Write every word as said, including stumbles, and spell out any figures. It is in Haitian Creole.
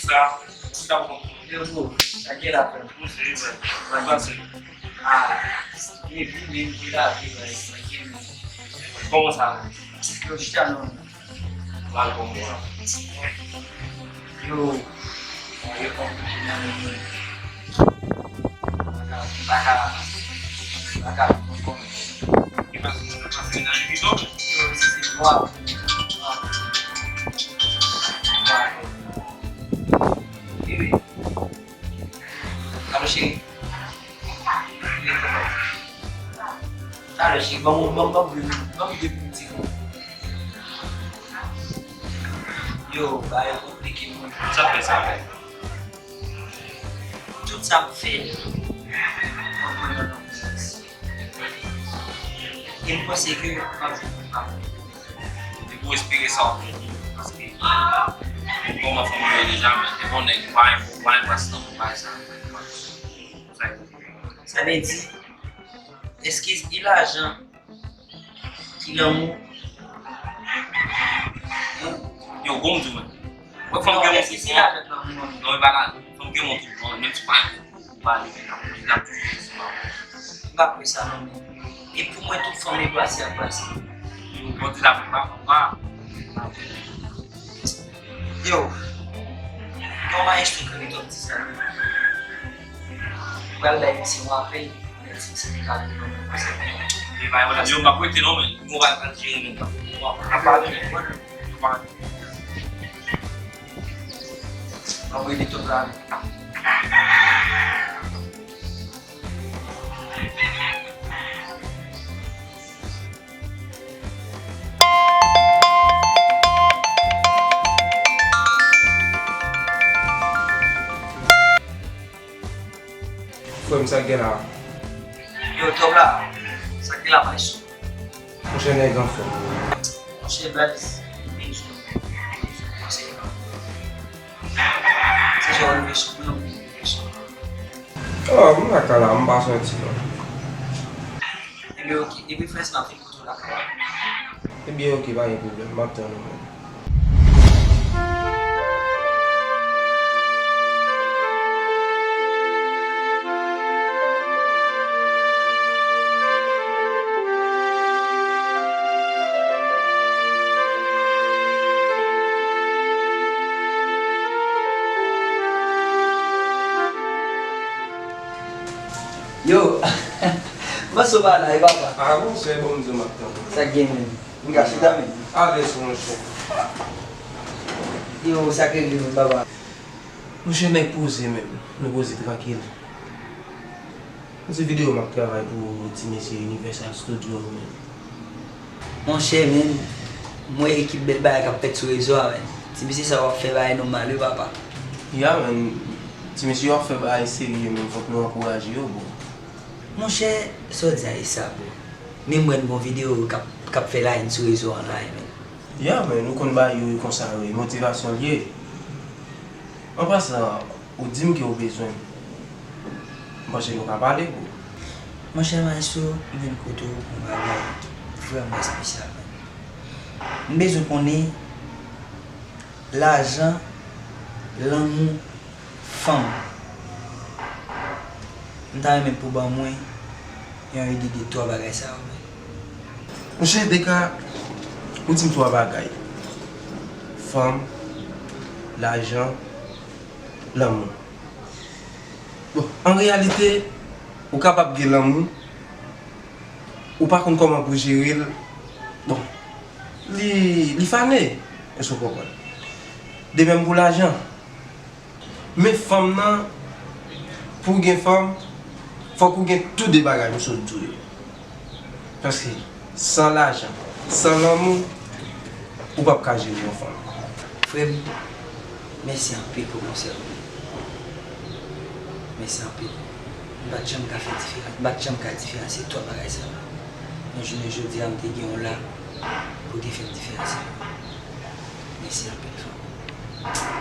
Sa, sa bon. Yo, bro, sa gen la, frè. Mwen se, mwen se. Ah, gen vi, men gen lavi, like, like, gen vi. Kòman sa? Yo, chita non. Mal bon, bon. Yo, yo konplike nan men mwen. Baka, baka, baka, bon, bon. Yo, se, se, waw. Waw. Wi, wi. Alo, cheri. Alo, cheri, ban m, ban m, ban m de minit, ban m de minit, cheri. Yo, bagay yo konplike, mwen. Sa fè, sa fè. Tout sa m fè, mwen pran nan biznis. E m panse ke m ap jwenn yon pa. Depi w espere sa, w ap jwenn li. Paske, kòman fanmi yo deja, men, te konnen, w pa gen, w pa gen plas nan bagay sa. Sa vle di, èske e lajan ki lanmou? Yo, bon, m di w, men. Mwen, fanm gen yon tout bon. Non, e pa la. Fanm gen yon tout bon, menm si w pa gen tout bon, ou pa leve nan moun, l ap toujou sou la. M pa kwè sa, non, men. E pou mwen, tout fanm e pase ap pase. Yo, bon, di la, pa, pa. Yo, yon maestro ki rele Top Dizay. Pral bay misye yon apèl, men si misye te ka vin nan konsèy. Yo, m ap rete non, men. Mwen pral jere menm. Mwen ap pale, mwen. Mwen ap rele Top la. Frè m, sa k gen la? Yo, Top la, sa k gen la, maestro? Monchè, nèg anfòm. Monchè, baz, se jan w leve sou mwen, ou leve sou mwen. Oh, m lakay la, m pa sòti non. Ebyen, oke. Ebyen, frè, se m ap vin kote w lakay la. Ebyen, oke, pa gen pwoblèm. M ap tann ou menm. Yo, m panse w pa la, e papa? Ah, monchè, bon, m di w m ap tann ou. Sa k gen menm? M ka chita menm? Alèz, monchè. Yo, sa k regle menm, papa? Monchè, nèg poze menm. Nou poze trankil. Se videyo m ap travay pou ti mesye Universal Studio yo menm. Monchè, menm, m wè ekip bèl bagay k ap fèt sou rezo a, menm. Ti mesye sa yo ap fè bagay nòmal wi, papa. Ya, menm, ti mesye yo ap fè bagay serye, menm, fòk nou ankouraje yo, bro. Monchè, sa w di a e sa, bro. Menm mwen, m gon videyo k ap, k ap fè line sou rezo an la, menm. Ya, menm, nou konn bagay yo e konsa yo ye, motivasyon l ye. An pasan, ou di m ke w bezwen m. M panse nou ka pale, bro. Monchè maestro, m vin kote w pou yon bagay vrèman espesyal, menm. M bezwen konnen lajan, lanmou, fanm. M ta renmen pou ban mwen yon ide de twa bagay sa yo, menm. Monchè, dega, ou di m twa bagay. Fanm, lajan, lanmou. Bon, an reyalite, ou kapab gen lanmou, ou pa konn kòman pou jere l. Bon, li, li fane, èske w konprann? De menm pou lajan. Men fanm nan, pou w gen fanm, fòk ou gen tou de bagay m sot di w yo. Paske san lajan, san lanmou, ou p ap ka jere yon fanm. Frè m, mèsi anpil pou konsèy ou. Mèsi anpil. M pa t janm ka fè diferans, m pa t janm ka diferansye twa bagay sa yo. Men jounen jodi a, m te gen w la pou w te fè m diferansye yo. Mèsi anpil, frè m.